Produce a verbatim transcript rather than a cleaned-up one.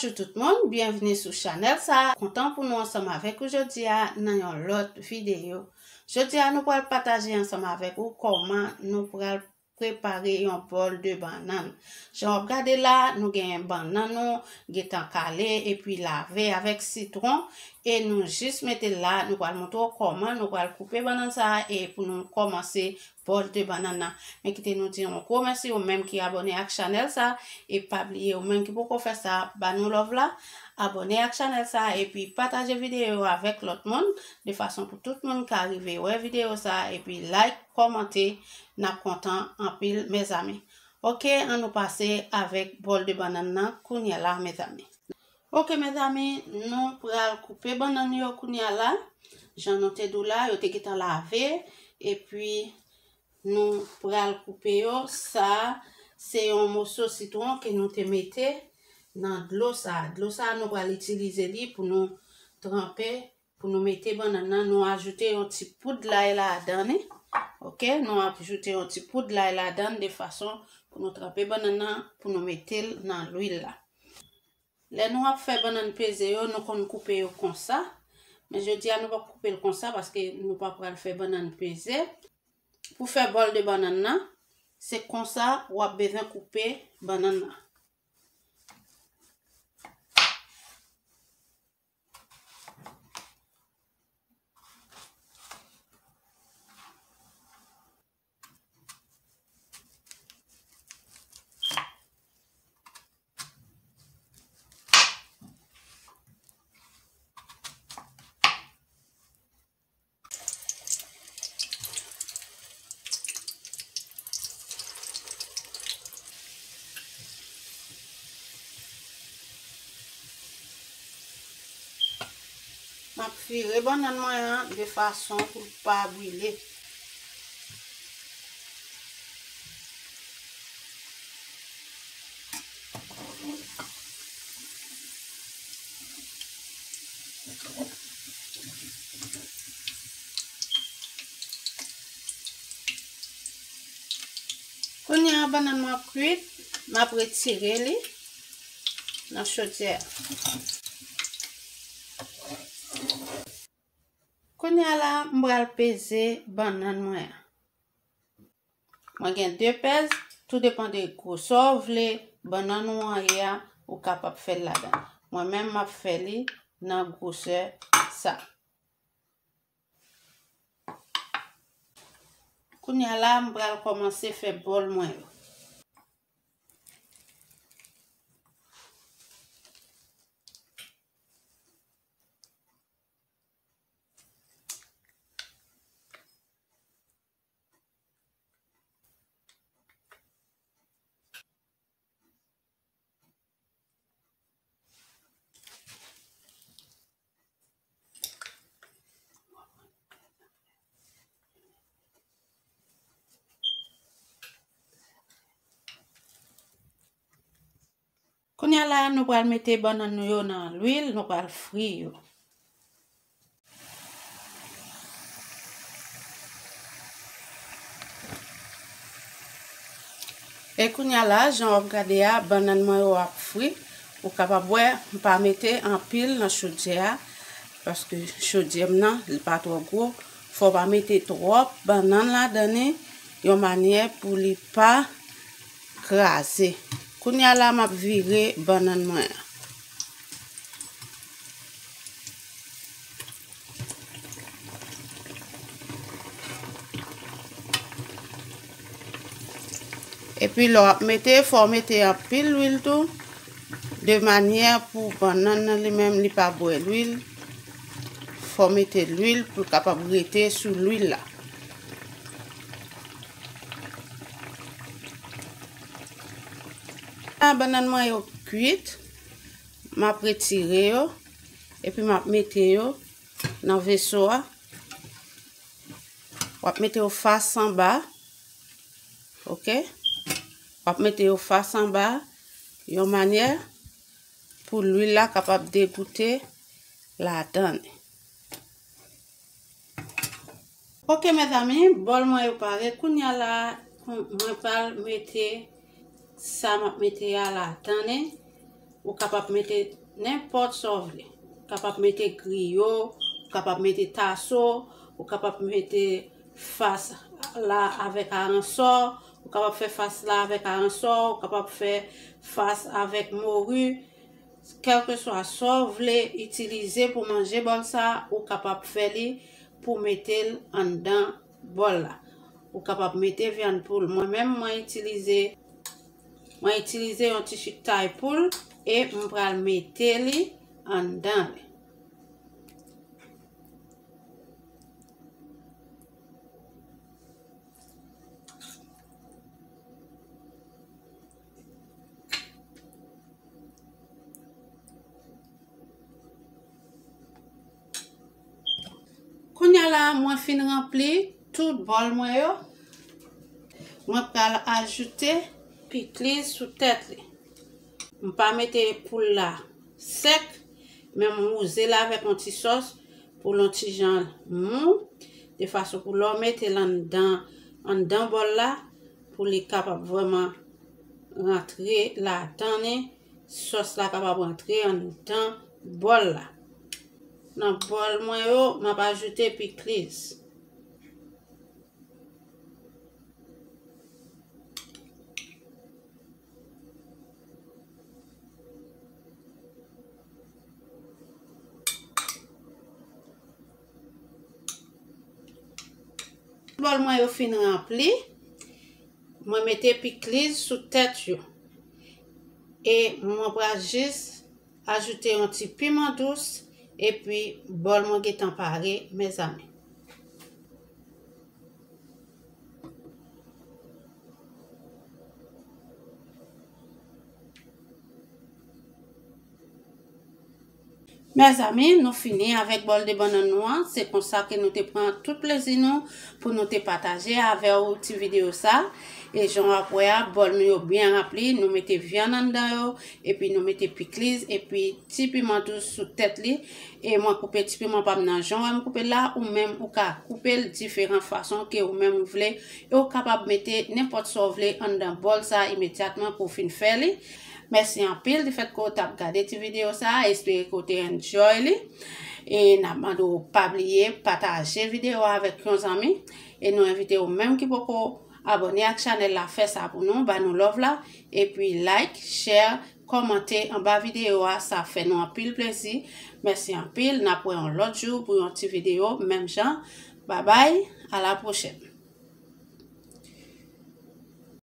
Bonjou tout moun, byenvini sou chanèl sa. Kontan pou nou ansanm avèk ou jodi a nan yon lòt videyo. Jodi a nou pral pataje ansanm avèk ou kòman nou pral prepare yon bòl de bannann. Jan w ap gade la, nou gen bannann nou gentan kale epi lave avèk sitwon e nou jis mete l la, nou pral montre w kòman nou pral koupe bannann sa a e pou nou kòmanse bòl de bannann nan. Men kite nou di yon gwo mèsi ou menm ki abòne ak chanèl sa e pa bliye ou menm ki poko fè sa, ba nou love la, abòne ak chanèl sa epi pataje videyo yo avèk lòt moun de fason pou tout moun ka rive wè videyo sa epi like, kòmante, n ap kontan anpil mezanmi. Oke, ann nou pase avèk bòl de bannann nan kounye a la mezanmi. Oke mezanmi, nou pral koupe bannann yo kounye a la. Jan nou te di w la, yo te gentan lave epi nou pral koupe yo. Sa se yon moso sitwon ke nou te mete nan dlo sa. Dlo sa nou pral itilize li pou nou tranpe, pou nou mete bannann nan. Nou ajoute yon ti poud lay ladan li. Oke, nou ajoute yon ti poud lay ladan de fason pou nou tranpe bannann nan, pou nou mete l nan lwil la. Lè nou ap fè bannann peze yo, nou konn koupe yo konsa. Men jodi a nou p ap koupe l konsa paske nou pa pral fè bannann peze. Pou fè bòl de bannann nan, se konsa w ap bezwen koupe bannann nan. M ap vire bannann mwen an de fason pou l pa brile. Kounye a bannann mwen ap kwit, m ap retire li nan chodyè a. Kounye a la, m pral peze bannann mwen an. Mwen gen de pèz, tou depann de gwosè w vle bannann ou an ye a, ou kapab fè l ladan. Mwen menm, m ap fè li nan gwosè sa. Kounye a la, m pral kòmanse fè bòl mwen yo. Kounye a la, nou pral mete bannann nou yo nan lwil, nou pral fri yo. E kounye a la, jan w ap gade a, bannann mwen yo ap fri. Ou kapab wè, m pa mete anpil nan chodyè a, paske chodyè m nan, li pa twò gwo. Fò w pa mete twòp bannann ladan li, yon manyè pou li pa kraze. Kounye a la, m ap vire bannann mwen an. Epi lè w ap mete, fò w mete anpil lwil tou, de manyè pou bannann nan li menm li pa bwè lwil. Fò w mete lwil pou l kapab rete sou lwil la. A, bannann mwen yo kwit, m ap retire yo, epi m ap mete yo nan veso a. W ap mete yo fas anba, oke? W ap mete yo fas anba, yon manyè pou lwil la kapab degoute ladan li. Oke, mezanmi, bòl mwen yo pare. Kounye a la, mwen pral mete sa m ap mete a ladan li. Ou kapab mete nenpòt sa w vle. Ou kapab mete griyo, ou kapab mete taso, ou kapab mete fas la avèk aransò, ou kapab fè fas la avèk aransò, ou kapab fè fas avèk mori. Kèlkeswa sa w vle itilize pou manje bòl sa, ou kapab fè li pou mete l anndan bòl la. Ou kapab mete vyann poul. Mwen menm, mwen itilize, mwen itilize yon ti chik tay poul e m pral mete li anndan li. Kounye a la, mwen fin ranpli tout bòl mwen yo. Mwen pral ajoute pikliz sou tèt li. M pa mete poul la sèk, men m wouze l avèk yon ti sòs pou l yon ti jan mou, de fason pou lè w mete l anndan, anndan bòl la, pou li kapab vrèman rantre ladan li, sòs la kapab rantre anndan bòl la. Nan bòl mwen yo, m ap ajoute pikliz. Bòl mwen yo fin ranpli. Mwen mete pikliz sou tèt yo. E mwen pral jis ajoute yon ti piman dous, epi bòl mwen gentan pare, mezanmi. Mezanmi, nou fini avèk bòl de bannann nou an. Se konsa ke nou te pran tout plezi nou pou nou te pataje avè w ti videyo sa. E jan w ap wè a, bòl nou yo byen ranpli. Nou mete vyann anndan yo, epi nou mete pikliz, epi ti piman dous sou tèt li. E mwen koupe ti piman pa m nan jan w wè m koupe l la, ou menm ou ka koupe l diferan fason ke ou menm ou vle. E ou kapab mete nenpòt sa w vle anndan bòl sa imedyatman pou w fin fè li. Mèsi anpil difèt ke w t ap gade ti videyo sa a. Espere ke w te enjoy li. E n ap mande w pa bliye pataje videyo a avèk yon zanmi. E nou envite ou menm ki poko abòne ak chanèl la, fè sa pou nou, ba nou love la. Epi like, share, kòmante anba videyo a, sa fè nou anpil plezi. Mèsi anpil, n ap wè yon lòt jou pou yon ti videyo, menm jan. Babay, a la pwochèn.